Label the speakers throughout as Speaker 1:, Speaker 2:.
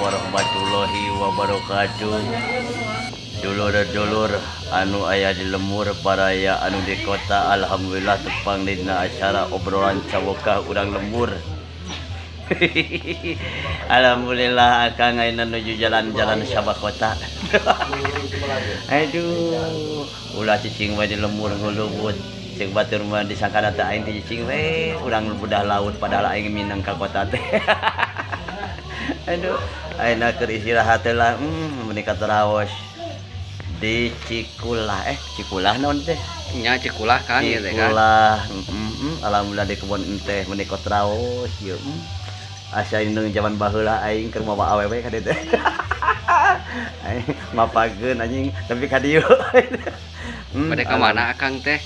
Speaker 1: Warahmatullahi wabarakatuh. Dulur-dulur anu aya di lembur baraya anu di kota, alhamdulillah tepang dina acara obrolan cawokah urang lembur. Alhamdulillah akang ayeuna nuju jalan-jalan sabah kota. Aduh, ulah cicing we di lembur ngulubut. Cek batur mah disangkana teh aing teh cicing we urang budah laut padahal aing minang ka kota teh. Aduh, ayeuna keur istirahat teh lah, meuni kataraos di Cikulah, Cikulah naon teh?
Speaker 2: Nya Cikulah kan ieu teh kan.
Speaker 1: Cikulah, alhamdulillah di kebon teh meuni kataraos ieu. Asa indung zaman baheula aing keur mawa awewe ka dieu teh. Aing mapageun anjing tapi ka dieu.
Speaker 2: Bade ka mana akang teh?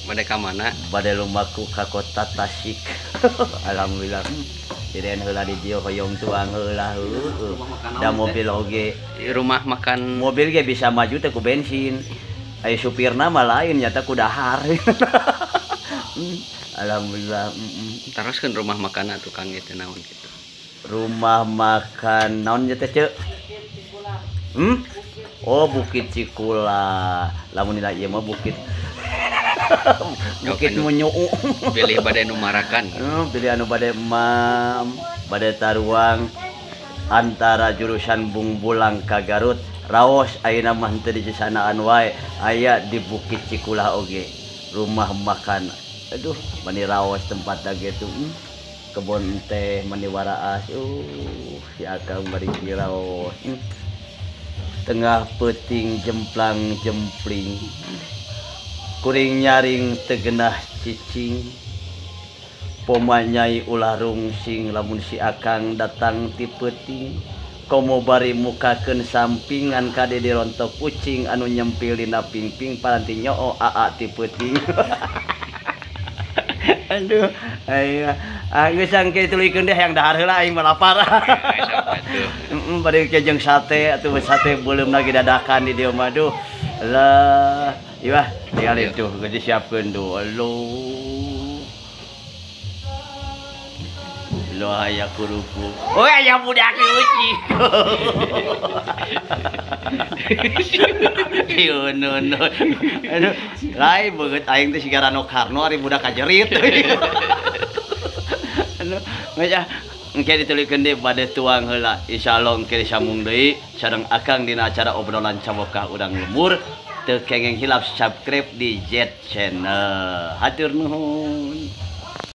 Speaker 2: Bade ka mana?
Speaker 1: Bade lumaku ka kota Tasik. Alhamdulillah. Diren heula di dieu hoyong tuang heula heueuh. Da mobil oge.
Speaker 2: Rumah makan
Speaker 1: mobil ge bisa maju teh ku bensin. Aya supirna mah lain nyata ku dahar. Alhamdulillah.
Speaker 2: Teruskeun rumah makan atuh Kang ieu teh naon kitu?
Speaker 1: Rumah makan naon ieu teh, Ceu? Oh, Bukit Cikulah. Lamun dina ieu mah bukit. Bukit Munyuu.
Speaker 2: Pilih bade nu marakan.
Speaker 1: Pilih anu bade emam, bade taruang antara jurusan Bungbulang ka Garut. Raos ayeuna mah henteu di cisanaan wae, aya di Bukit Cikulah oge. Rumah makan. Aduh, mani raos tempat gitu. Kebon teh mani waraas. Si akang bari raos. Tengah peuting jemplang jempling. Kuring nyaring tegenah cicing. Poma nyai ulah rungsing lamun si akang datang ti peuting. Komo bari mukakeun sampingan kade dirontok kucing anu nyempil dina pingping paranti nyoo aa ti peuting. Aduh, ayo. Ah geus angke tuluykeun deh hayang dahar heula aing mah lapar. Bade ke jeung sate atuh sate beuleum lagi dadakan di dieu mah duh. Lah, ieu ah tinggal itu geus disiapkeun duh. Aduh. Lo aya kerupuk. Oh aya budak uci. Ieu nu nu. Aduh, lain beungeut aing teh siga Rano Karno ari budak kajerit. Aduh, geus ah. Engke dituluykeun deui bade tuang heula. Insyaallah engke disambung deui sareng akang dina acara obrolan cawokah urang lembur. Teu kengeng hilap subscribe di Z Channel. Hatur nuhun.